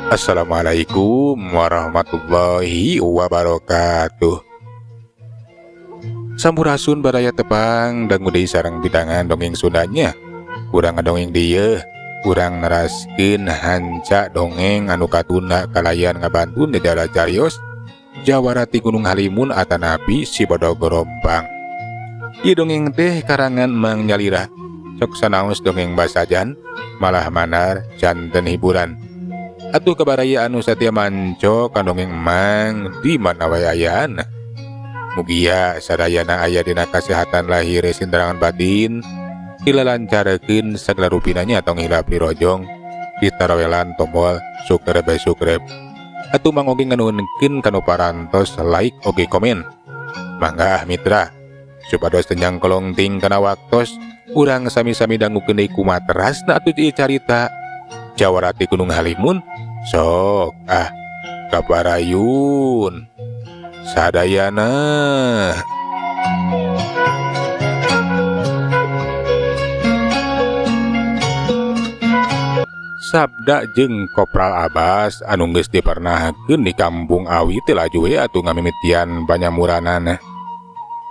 Assalamualaikum warahmatullahi wabarakatuh. Sampurasun baraya tepang dangu deui sareng bidangan dongeng Sundanya. Urang ngadongeng dieu, urang neraskeun hanca dongeng anu katunda kalayan ngabantun jajala carios Jawara ti Gunung Halimun atanapi Si Bodog Gorompang. Ieu dongeng teh karangan Mang Nyalira. Sok sanaos dongeng basajan, malah manar janten hiburan. Atuh kabaraya anu satia manco ka dongeng Emang di mana wae ayana. Mugia sadayana aya dina kasehatan lahir sinterangan batin, dilalancarkeun sagala rupina nya tong hilap dirojong, ditarowelan tombol subscribe subscribe. Atuh mang oge nganuhunkeun kanu parantos like oge komen. Mangga ah mitra, supados teu nyangkolongting kana waktos, urang sami-sami dangukeun deui kumaha terasna atuh ieu carita Jawara ti Gunung Halimun. Sok ah kaparayun sadayana. Sabda jeung Kopral Abbas anu geus dipernahakeun di kampung Awi teh laju we atuh ngamimitian panyamuranana.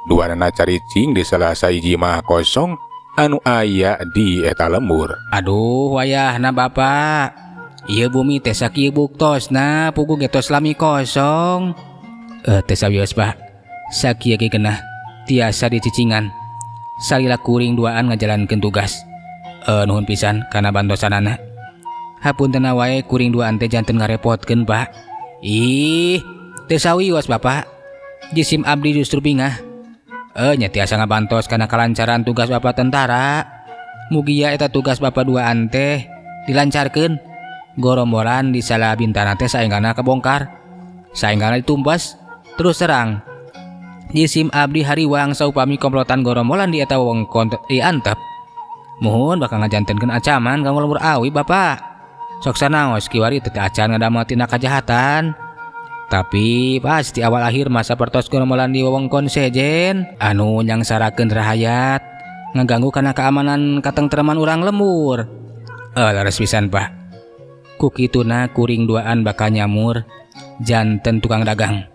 Duanana caricing di salah sahiji mah kosong anu aya di eta lembur. Aduh wayahna Bapak, ieu bumi teh sakieu buktosna puguh ge tos lami kosong. Teh sawios Pak, sakieu ge genah tiasa dicicingan. Salila kuring duaan ngajalankeun tugas. Nuhun pisan kana bantosanana. Hapunten wae kuring duaan teh janten ngarepotkeun Pak. Ih, teu sawios Bapak. Jisim abdi justru bingah. Nya tiasa ngabantos kana kalancaran tugas Bapak tentara. Mugia eta tugas Bapak duaan teh dilancarkeun. Gorombolan di Salabintana teh saenggana kebongkar. Saenggana ditumpas terus terang. Jisim abdi hariwang saupami komplotan gorombolan di eta wewengkon diantep. Muhun bakal ngajantenkeun ancaman kanggo lembur Awi Bapak. Sok sanaos kiwari teh acan ngadamel tindak kajahatan. Tapi pasti awal akhir masa pertos gorombolan di wewengkon sejen anu nyangsarakeun rahayat ngaganggu kana keamanan katengtreman urang lembur. Leres pisan Pak. Ku kituna kuring duaan bakal nyamur janten tukang dagang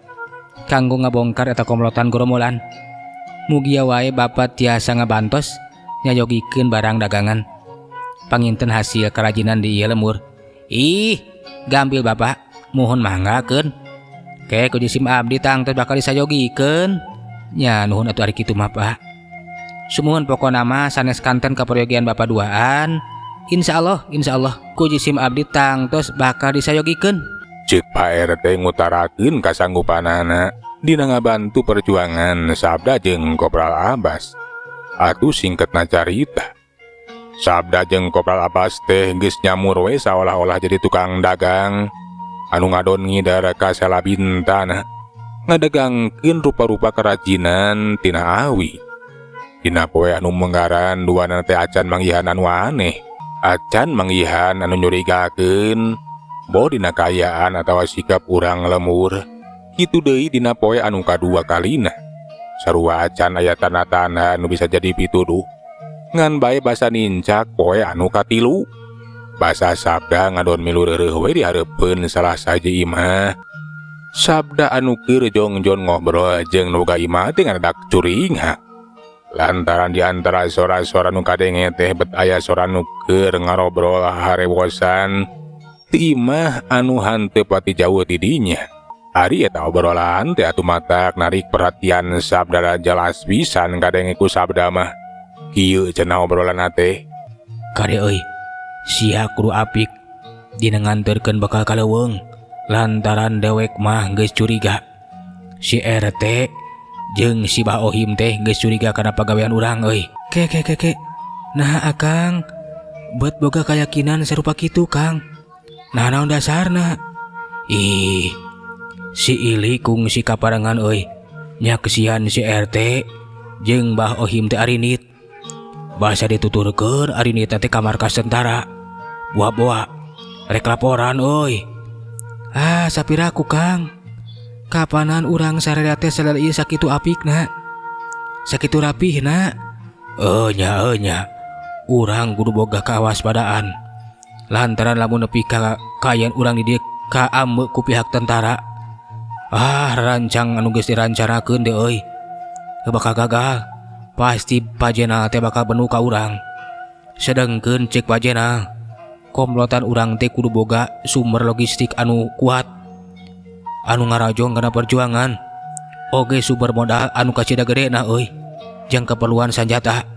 kanggo ngabongkar eta komplotan gorombolan. Mugia wae Bapak tiasa ngabantos nyayogikeun barang dagangan panginten hasil kerajinan di ieu lembur. Ih, gampil Bapak, muhun manggakeun. Ke ku jisim abdi tangtos bakal disayogikeun. Nya nuhun atuh ari kitu mah Pak. Sumuhun pokona mah sanes kanten kaperyogian Bapak duaan. Insyaallah, insyaallah ku jisim abdi tangtos bakal disayogikeun. Ceuk Pak RT ngutarakeun kasanggupanana dina ngabantu perjuangan Sabda jeung Kopral Abbas. Atuh singketna carita. Sabda jeung Kopral Abbas teh geus nyamur we saolah-olah jadi tukang dagang anu ngadon ngidar ka Salabintana ngadagangkeun rupa-rupa kerajinan tina awi. Dina poe anu menggaran duanana teh acan manggihan anu aneh, acan manggihan anu nyurigakeun boh dina kaayaan atawa sikap urang lemur. Kitu deui dina poe anu kadua kalina. Sarua acan aya tanda-tanda anu bisa jadi pituduh. Ngan bae basa nincak poe anu katilu. Basa Sabda ngadon milu reureuh we di hareupeun salah sahiji imah. Sabda anu keur jongjon ngobrol jeung nu boga imah teh ngadadak curingha. Lantaran di antara sora-sora nu kadenge teh bet aya sora nu keur ngarobrol harewosan ti imah anu hanteu pati jauh ti dinya. Ari eta obrolan teh atuh matak narik perhatian Sabda jelas pisan kadenge ku Sabda mah. Kieu cenah obrolan teh. Kade euy, sia kudu apik dina nganterkeun bakal ka leuweung lantaran dewek mah geus curiga. Si RT jeung si Bah Ohim teh geus curiga kana pagawean urang euy. Ke ke ke ke. Nah Akang, bet boga keyakinan sarupa kitu Kang. Nah naon dasarna? Ih, si Ili kungsi kaparengan euy. Nya kesian si RT jeung Bah Ohim teh arinit. Basa dituturkeun arinit teh ka markas tentara. Buah-buah rek laporan euy. Ah, sapiraku Kang. Kapanan urang sararea teh salila ieu sakitu apikna. Sakitu rapihna. Nya nya. Urang kudu boga kawaspadaan. Lantaran lamun nepi ka kaayaan urang di dieu Kaambeu ku pihak tentara. Ah, rancang anu geus dirancanakeun teh euy. Bakal gagal. Pasti Pak Jenal teh bakal benu ka urang. Sedengkeun cek Pak Jenal, komplotan urang teh kudu boga sumber logistik anu kuat, anu ngarajong kana perjuangan. Oge sumber modal anu kacida gedena euy, jang keperluan sanjata.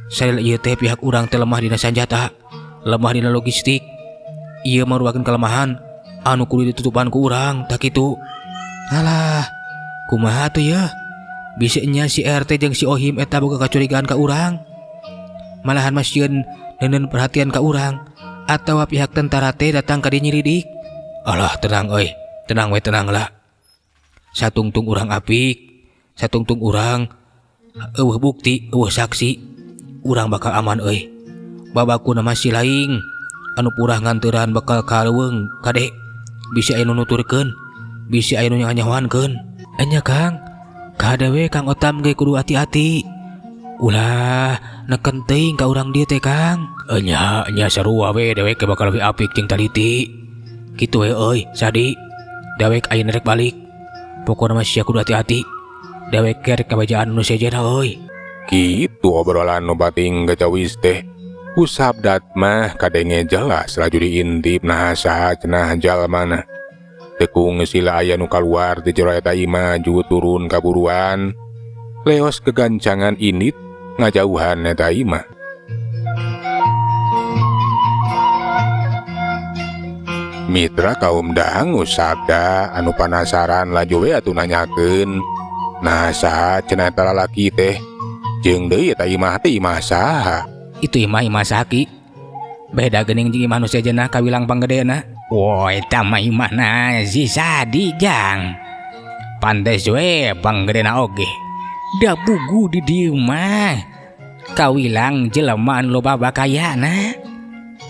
Salila ieu teh pihak urang teh lemah dina sanjata, lemah dina logistik. Ieu merupakan kelemahan anu kudu ditutupan ku urang, tak kitu. Alah, kumaha tuh ya? Bisa nya si RT jeung si Ohim eta boga kacurigaan ka urang. Malahan mah sieun neundeun perhatian ka urang atawa pihak tentara teh datang ka dieu nyelidik. Alah, tenang euy, tenang we, tenang lah. Satungtung urang apik, satungtung urang euweuh bukti, euweuh saksi, urang bakal aman euy. Babakuna masih laing anu purah nganteran bakal ka leuweung kade, bisi aya nu nuturkeun, bisi aya nu nyanyahoankeun. Enya Kang, kade we Kang Otam ge kudu hati-hati. Ulah neken teuing ka urang dieu teh Kang. Enya nya sarua we, dewek ge bakal lebih apik jeung taliti. Kitu we euy, Sadi. Dewek ayeuna rek balik. Pokona mah sia kudu hati-hati. Dewek ge rek kabejaan nu sejenna euy. Kitu obrolan nu bating gacawis teh. Ku Sabdat mah kadenge jelas laju diintip nah saha cenah jalmana. Tekung sila aya nu kaluar ti jero eta imah ju turun kaburuan. Leos kegancangan init ngajauhan eta imah. Mitra kaum dangu Sabda anu panasaran laju we atuh nanyakeun. Nah saha cenah eta lalaki teh? Jeung deui eta imah teh imah saha? Itu imah imah saha ki? Beda geuning jeung imah nu sejenna kawilang panggedena. Wah, eta mah imahna si Sadi jang. Pantes we panggedena oge. Da bugu di dieu mah. Kawilang jelema anu loba bakayana.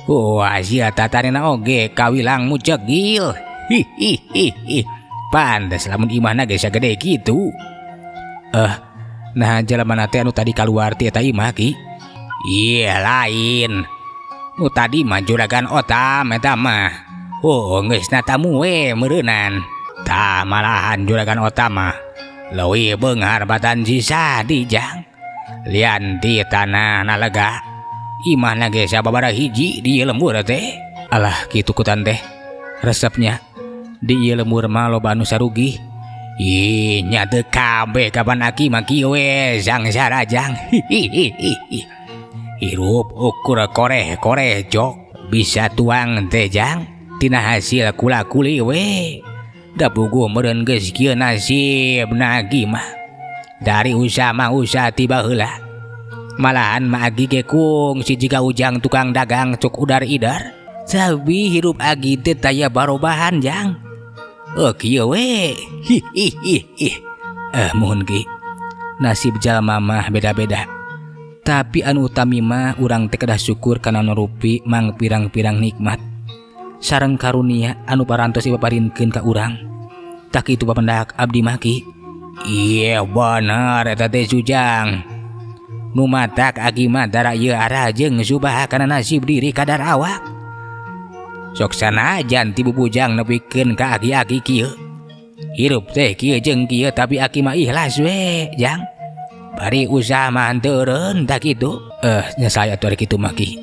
Wah, sia tatanena oge kawilang mucegil. Hihihihi. Pantes lamun imahna ge sagede kitu. Nah jelema teh anu tadi kaluar ti eta imah ki? Iya lain. Nu tadi mah juragan Otam eta mah. Oh, geus na tamu we meureunan. Tah malahan juragan Otam mah leuwih beunghar batan si Sadi jang. Lian ti tanah na lega. Imahna ge sababaraha hiji di ieu lembur teh. Alah kitu kutan teh. Resepnya di ieu lembur mah loba anu sarugi. Ih, nya teu kabeh kapan aki mah kieu we sangsara jang. Hihihihi. Hirup ukur koreh-koreh jok bisa tuang teh jang tina hasil kula-kuli we. Da puguh meureun geus kieu nasibna agi mah. Dari usaha mah usaha ti baheula. Malahan mah agi ge kungsi jiga ujang tukang dagang cuk udar idar. Tapi hirup agi teh taya barobahan jang. Oh kieu we. Hihihihi. Muhun ki. Nasib jalma mah beda-beda. Tapi anu utami mah urang teh kedah syukur kana nu rupi mang pirang-pirang nikmat sareng karunia anu parantos dipaparinkeun ka urang. Tak kitu papendak abdi mah ki. Iya bener eta teh Sujang. Nu matak agi mah dara ieu arah jeung subaha kana nasib diri kadar awak. Sok sanajan ti bubujang nepikeun ka aki-aki kieu. Hirup teh kieu jeung kieu tapi aki mah ikhlas we, Jang. Bari usaha mah henteu tak kitu. Nya saya atuh ari kitu mah ki.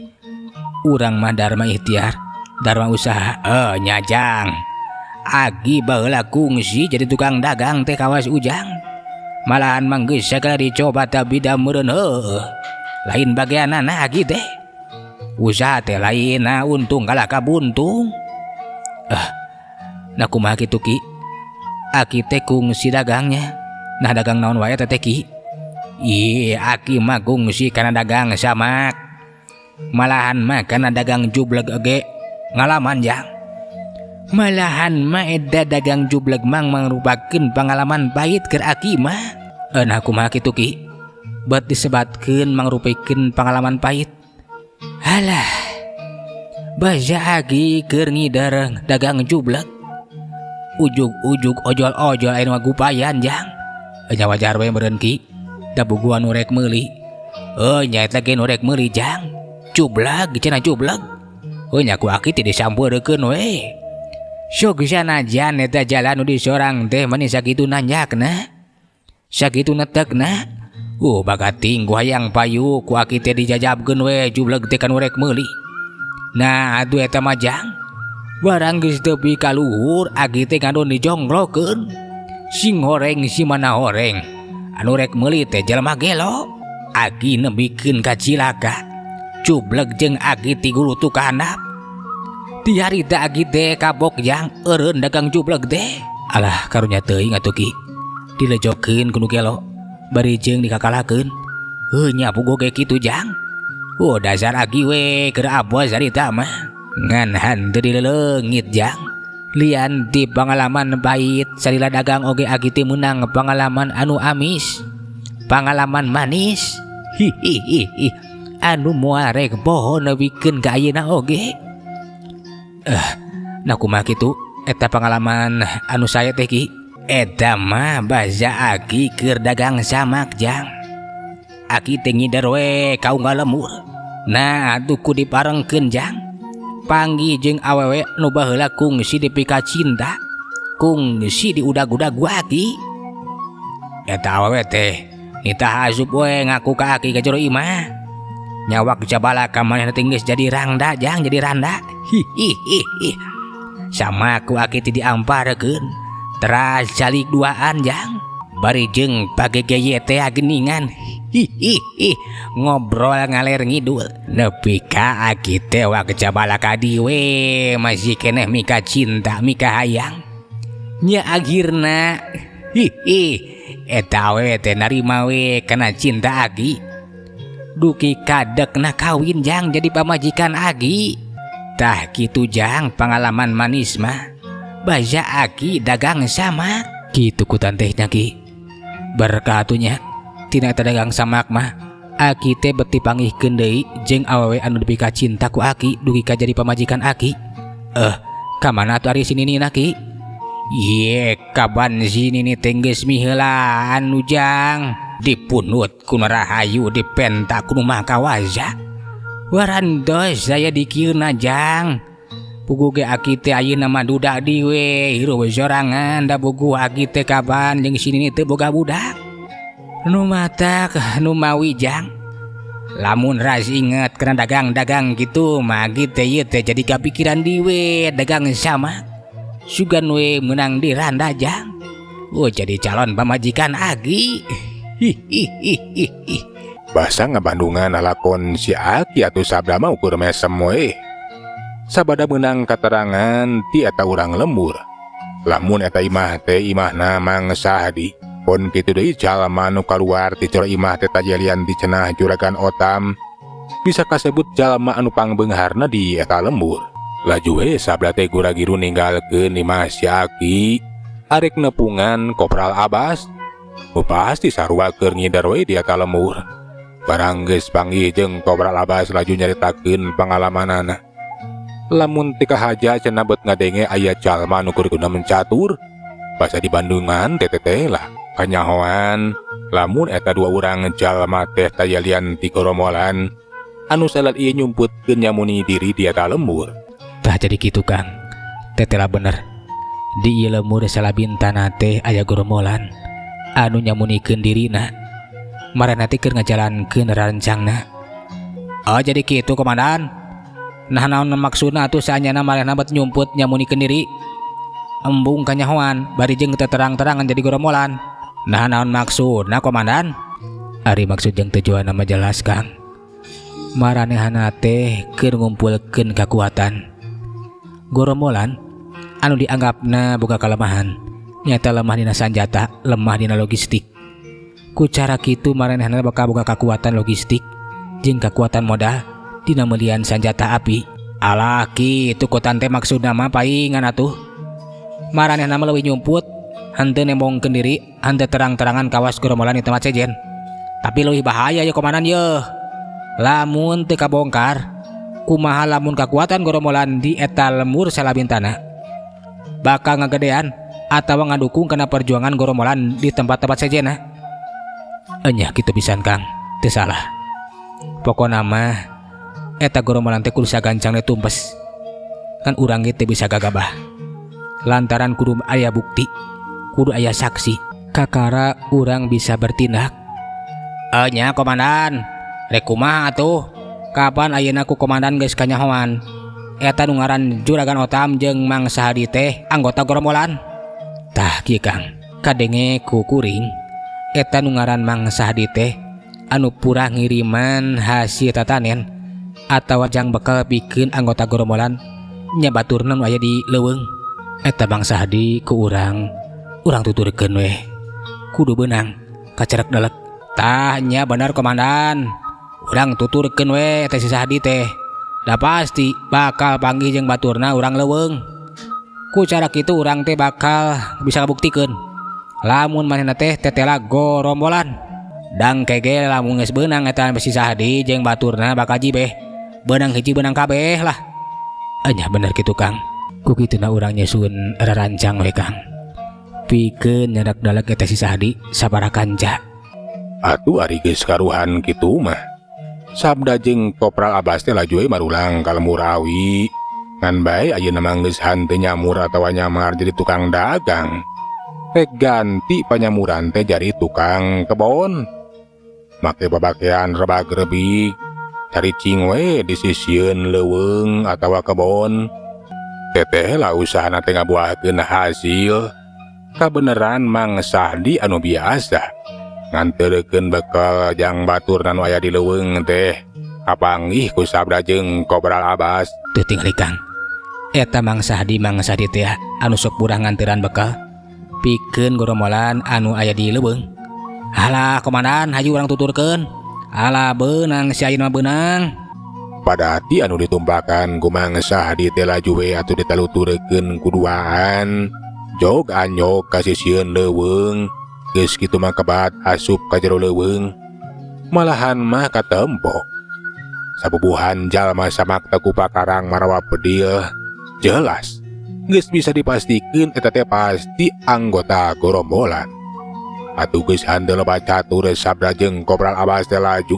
Urang mah dharma ikhtiar, dharma usaha. Nya Jang. Agi baheula kungsi jadi tukang dagang teh kawas Ujang. Malahan mah geus sagala dicoba tapi da meureun heueuh. Lain bagianana agi teh. Usaha teh lainna untung kalah kabuntung. Nah kumaha kitu ki? Aki teh kungsi dagangnya. Nah dagang naon wae teh ki? Ih, aki mah kungsi kana dagang samak. Malahan mah kana dagang jubleg oge ngalaman jang. Malahan mah eta dagang jubleg mang mangrupakeun pangalaman pahit keur aki mah. Nah kumaha kitu ki? Bet disebatkeun mangrupikeun pangalaman pahit. Alah. Baja aki keur ngider dagang jubleg. Ujug-ujug ojol-ojol aya nu ngagupayan jang. Nya wajar we meureun ki. Da buguan nu rek meuli. Nya eta ge nu rek meuli jang. Jubleg cenah jubleg. Nya ku aki teh disampeurekeun we. Sok sanajan eta jalan nu disorang teh mani sakitu nanjakna. Sakitu netekna. Bagating ku hayang payu ku aki teh dijajabkeun we jubleg teh kanu rek meuli. Nah atuh eta mah jang. Barang geus tepi ka luhur aki teh ngandon dijonglokeun. Sing horeng si mana horeng. Anu rek meuli teh jelema gelo. Aki nebikeun ka cilaka. Jubleg jeung aki ti gulutu ka handap. Ti harita aki teh kabok jang eureun dagang jubleg teh. Alah karunya teuing atuh ki. Dilejokeun ku nu gelo. Bari jeung dikakalakeun. Heuh nya puguh ge kitu jang. Oh dasar aki we keur abos harita mah. Ngan henteu dileleungit jang. Lian ti pangalaman pahit salila dagang oge aki teh meunang pangalaman anu amis. Pangalaman manis. Hihihihi. Anu moal rek poho nepikeun ka ayeuna oge. Nah kumaha kitu eta pangalaman anu saya teh ki? Eta mah baza aki keur dagang samak jang. Aki teh ngider we ka unggal lembur. Nah atuh ku diparengkeun jang. Panggih jeung awewe nu baheula kungsi dipika cinta, kungsi diudag-udag ku aki. Eta awewe teh nitah asup we ngaku ka aki ka jero imah. Nyawak jabala ka manehna teh geus jadi rangda jang, jadi randa. Hihihihi. Sama ku aki teh diamparkeun. Teras calik duaan jang. Bari jeung pagegeye teh geningan. Hihihi. Ngobrol ngaler ngidul. Nepi ka aki teh wak jabala ka diwe masih keneh mika cinta mika hayang. Nya akhirna hihi eta awewe teh narima we kana cinta aki. Duki kadekna kawin jang jadi pamajikan aki. Tah kitu jang pangalaman manis mah. Baza aki dagang sama. Kitu ku tantehnya ki. Berkah atunya tina eta dagang samak mah aki teh beti pangihkeun deui jeung awewe anu dipika cinta ku aki dugi ka jadi pamajikan aki. Ka mana atuh ari si Nini na ki? Ye, kaban si Nini teh geus miheulaan ujang. Dipunut ku nu rahayu dipenta ku nu maha kawaza. Warantos saya dikieuna jang. Puguh ge aki teh ayeuna mah duda diwe hirup sorangan da puguh aki teh kaban jeung si Nini teh boga budak. Nu matak nu mawi jang. Lamun ras inget kana dagang-dagang kitu mah aki teh ieu teh jadi kapikiran diwe dagang sama. Sugan we meunang di randa jang. Oh jadi calon pamajikan aki. Hihihihi. Basa ngabandungan lalakon si aki atuh sabda mah ukur mesem we. Sabada meunang katerangan ti eta urang lembur. Lamun eta imah teh imahna Mang Sahdi. Pon kitu deui jalma nu kaluar ti jero imah teh tajelian di cenah juragan Otam. Bisa kasebut jalma anu pangbeungharna di eta lembur. Laju we sabda teh gura-giru ninggalkeun imah si aki. Arek nepungan Kopral Abbas. Nu pasti sarua keur ngider we di eta lembur. Barang geus panggih jeung Kopral Abbas laju nyaritakeun pangalamanana. Lamun teu kahaja cenah beut ngadenge aya jalma nu keur guna mencatur. Basa di Bandungan teh teh lah kanyahoan. Lamun eta dua urang jalma teh tayalian ti goromolan anu salat ieu nyumputkeun nyamuni diri di eta lembur. Tah jadi kitu Kang. Tetela bener. Di ieu lembur salabintana teh aya goromolan anu nyamunikeun dirina. Marana teh keur ngajalankeun rancangna. Oh jadi kitu komandan. Nah naon maksudna atuh saanyana marana bet nyumput nyamunikeun diri. Embung kanyahoan bari jeung teu terang-terangan jadi goromolan. Nah naon maksudna komandan? Ari maksud jeung tujuanna mah jelas Kang. Maranehana teh keur ngumpulkeun kakuatan. Goromolan anu dianggapna boga kalemahan, nyata lemah dina sanjata, lemah dina logistik. Ku cara kitu maranehana bakal boga kakuatan logistik jeung kakuatan modal dina meulian sanjata api. Alah kitu ku tante maksudna mah paingan atuh. Maranehna mah leuwih nyumput, henteu nembongkeun diri, henteu terang-terangan kawas goromolan di tempat sejen. Tapi leuwih bahaya ye komandan ye. Lamun teu kabongkar, kumaha lamun kakuatan goromolan di eta lembur salabintana bakal ngagedean atawa ngadukung kana perjuangan goromolan di tempat-tempat sejena. Enyah kitu pisan Kang, teu salah. Pokona mah eta goromolan teh kudu sagancang tumpes. Kan urang ge teu bisa gagabah. Lantaran kudu aya bukti, kudu aya saksi, kakara urang bisa bertindak. Nya komandan, rek kumaha atuh? Kapan ayeuna ku komandan geus kanyahoan eta nu ngaran Juragan Otam jeung Mang Sahadi teh anggota gerombolan? Tah kieu Kang, kadenge ku kuring eta nu ngaran Mang Sahadi teh anu purah ngiriman hasil tatanen atawa jang bekal pikeun anggota gerombolan nya baturna nu aya di leuweung. Eta Mang Sahadi ku urang, urang tuturkeun weh. Kudu beunang kacerek delek. Tah nya bener komandan. Urang tuturkeun we eta si Sahadi teh. Da pasti bakal panggih jeung baturna urang leuweung. Ku cara kitu urang teh bakal bisa ngabuktikeun lamun manehna teh tetela gorombolan. Dang kege lamun geus beunang eta si Sahadi jeung baturna bakal jibeh. Beunang hiji beunang kabeh lah. Enya bener kitu Kang. Ku kituna urang nyusun rarancang we Kang. Pikeun nyadak dalek eta si Sahadi sabaraha kanca. Atuh ari geus karuhan kitu mah. Sabda jeung Kopral Abbas teh laju we marulang ka lembur awi. Ngan bae ayeuna mah geus hanteu nyamur atawa nyamar jadi tukang dagang. Rek ganti panyamuran teh jadi tukang kebon. Make babakean rebag-rebig, caricing we di sisieun leuweung atawa kebon. Teteh lah usahana teh ngabuahkeun hasil. Kabeneran Mang Sahdi anu biasa nganterkeun bekal jang batur nu aya di leuweung teh kapanggih ku Sabda jeung Kopral Abbas. Teu tingali Kang. Eta Mang Sahdi teh anu sok purah nganteran bekal pikeun gorombolan anu aya di leuweung. Halah komandan, hayu urang tuturkeun. Alah beunang si ayeuna mah beunang. Padati anu ditumpakan ku Mang Sahdi teh laju we atuh ditaluturkeun ku duaan. Jog anyok ka sisieun leuweung. Geus kitu mah kebat asup ka jero leuweung. Malahan mah katempo. Sabubuhan jalma samakta ku pakarang marawa bedil. Jelas geus bisa dipastikeun eta teh pasti anggota gorombolan. Atuh geus hanteu loba catur Sabda jeung Kopral Abbas teh laju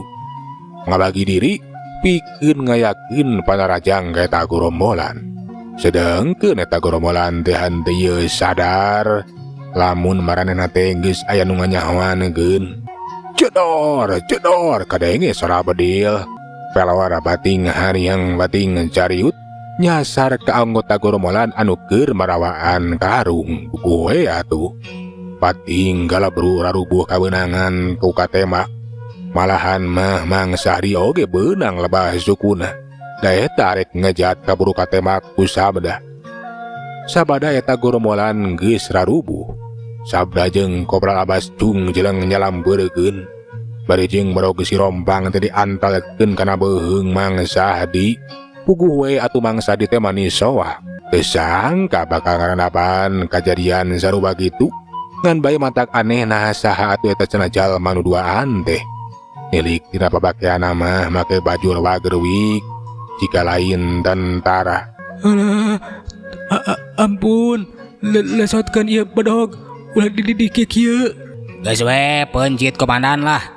ngabagi diri pikeun ngayakeun panarajang ka eta gorombolan. Sedengkeun eta gorombolan teh hanteu ieu sadar lamun maranehna teh geus aya nu nganyahoaneun. Cedor, cedor kadenge sora bedil. Pelawara bating hariang bating cariut nyasar ke anggota gorombolan anu keur marawaan karung kuwe atuh. Pating galabru rarubuh kabeunangan ku katema. Malahan mah Mang Sahdi oge beunang lebah sukuna. Da eta rek ngejat kaburu katemak ku Sabda. Sabada eta gorombolan geus rarubuh. Sabda jeung Kopral Abbas cung jeleng nyalambeurkeun. Bari jeung barog si rompang teh diantalkeun kana beuheung Mang Sahdi. Puguh we atuh Mang Sahdi teh manis soa. Teu sangka bakal ngarandapan kajadian sarupa kitu. Ngan bae matak aneh nah saha atuh eta cenah jalma nu duaan teh. Nilik tina pabakeana mah make baju rewag-rewig jika lain tentara. Alah, ampun, lesotkeun ieu bedog ulah dididik kieu. Geus we pencit komandan lah.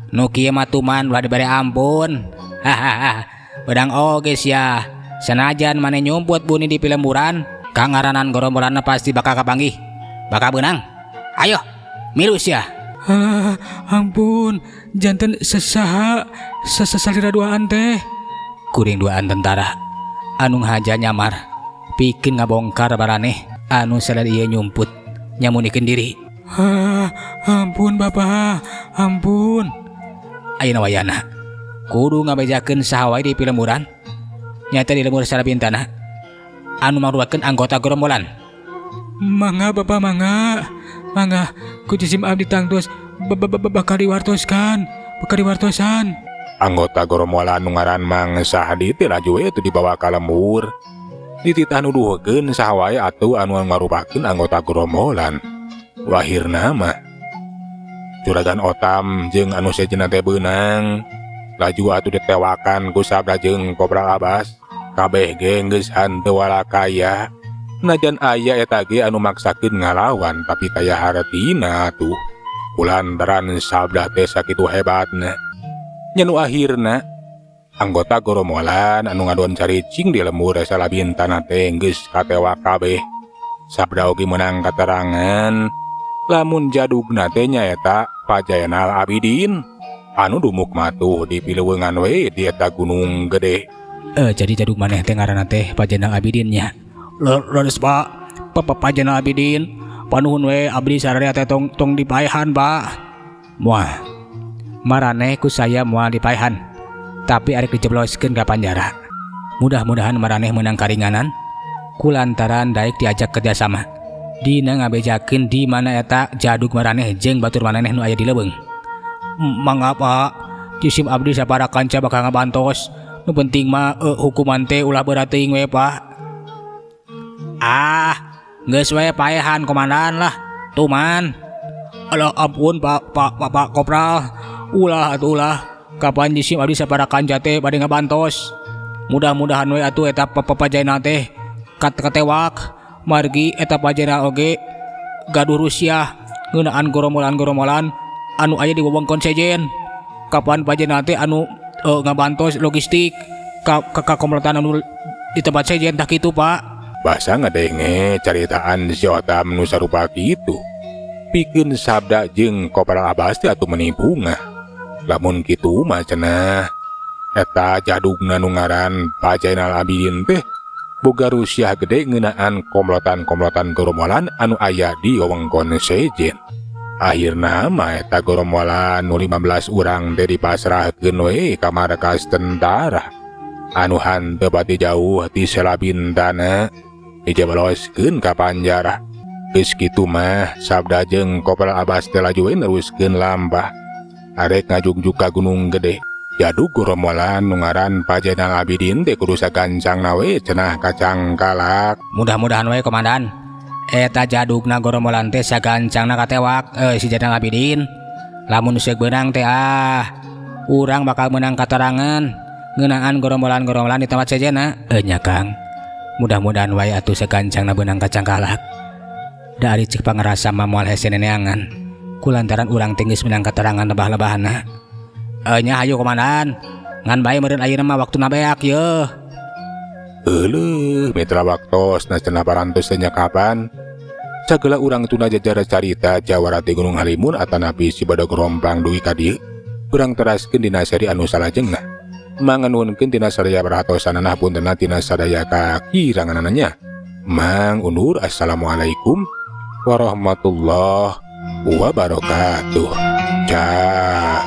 Nu kieu mah tuman ulah dibere ampun. Hahaha. Bedang oge sia. Sanajan maneh nyumput buni di pilemburan, kangaranan gorombolanna pasti bakal kapanggih. Bakal beunang. Ayo, milu sia. Ah, ampun, janten sesaha sesalira duaan teh. Kuring duaan tentara anu ngahaja nyamar pikeun ngabongkar baraneh anu sadar ieu nyumput nyamunikeun diri. Ah, ampun Bapak, ampun. Ayeuna wayana kudu ngabejakeun saha wae di pilemburan. Nyata di lembur Salabintana anu mangrupakeun anggota gerombolan. Mangga Bapak, mangga. Mangga ku jisim abdi tangtos bakal diwartoskan, bakal diwartosan. Anggota gerombolan nu ngaran Mang Sahdi teh laju we teu dibawa ka lembur. Dititah nuduhkeun saha wae atuh anu ngarupakeun anggota gerombolan. Wahirna mah Juragan Otam jeung anu sejenna teh beunang. Laju atuh ditewakan ku Sabda jeung Kopral Abbas. Kabeh ge geus hanteu walakaya. Najan aya eta ge anu maksakeun ngalawan tapi taya hartina atuh. Kulantaran Sabda teh sakitu hebatna. Nya nu akhirna anggota gerombolan anu ngadon caricing di lembur Salabintana teh geus katewak kabeh. Sabda oge meunang katerangan lamun jadugna teh nyaeta Pak Jaenal Abidin anu dumuk matuh di pileuweungan we di eta Gunung Gede. Jadi jadug maneh teh ngaranna teh Pak Jaenal Abidin nya. Leres Pak, Pak Jaenal Abidin. Panuhun we abdi sararea teh tong tong dipaehan Pak. Moal. Maraneh ku saya moal dipaehan. Tapi arek dijebloskeun ka panjara. Mudah-mudahan maraneh menang karinganan kulantaran daek diajak kerjasama. Dina ngabejakeun di mana eta jadug maraneh jeung batur maraneh nu aya di leuweung. Mangga Pak, jisim abdi sapara kanca bakal ngabantos. Nu penting mah hukuman teh ulah berat teuing we Pak. Ah, geus we paehan komandan lah. Tuman. Alah ampun Pak Pak Pak, Pak Kopral. Ulah atuh ulah. Kapan jisim abdi sapara kanca teh bade ngabantos. Mudah-mudahan we atuh eta Papa Jaenal teh katewak margi eta Pak Jaenal oge gaduh rusiah ngeunaan gorombolan-gorombolan anu aya di wewengkon sejen. Kapan Pak Jaenal teh anu ngabantos logistik ka, ka komplotan anu di tempat sejen, tah kitu Pak. Basa ngadenge caritaan si Otam nu sarupa kitu. Pikeun Sabda jeung Kopral Abbas teh atuh meuni bungah. Lamun kitu mah cenah eta jadugna nu ngaran Pak Jaenal Abidin teh boga rusiah gede ngeunaan komplotan-komplotan gorombolan anu aya di wewengkon sejen. Akhirna mah eta gorombolan nu 15 urang teh dipasrahkeun we ka markas tentara anu hanteu pati jauh ti Selabintana, dijebloskeun ka panjara. Geus kitu mah Sabda jeung Kopral Abbas teh laju we neruskeun lampah arek ngajungjuk ka Gunung Gede. Jadug gorombolan nu ngaran Pak Jaenal Abidin teh kudu sagancangna we cenah kacangkalak. Mudah-mudahan we komandan. Eta jadugna gorombolan teh sagancangna katewak si Jaenal Abidin. Lamun seuk beunang teh ah, urang bakal menang katerangan ngeunaan gorombolan-gorombolan di tempat sejena. Nya Kang. Mudah-mudahan wae atuh sagancangna beunang kacangkalak. Da ari cek pangarasa mah moal hese neneangan. Kulantaran urang teh geus meunang katerangan lebah-lebahna. Nya hayu komandan. Ngan bae meureun ayeuna mah waktuna beak yeuh. Euleuh, mitra, waktosna cenah parantos teh nya kapan. Sagala urang tuna jajara carita Jawara ti Gunung Halimun atanapi Si Badog Rompang dugi ka dieu. Urang teraskeun dina seri anu salajengna. Manganuhunkeun tina sadaya perhatosanana, puntenna tina sadaya kakiranganana. Mang undur, assalamualaikum warahmatullahi wabarakatuh. Cah.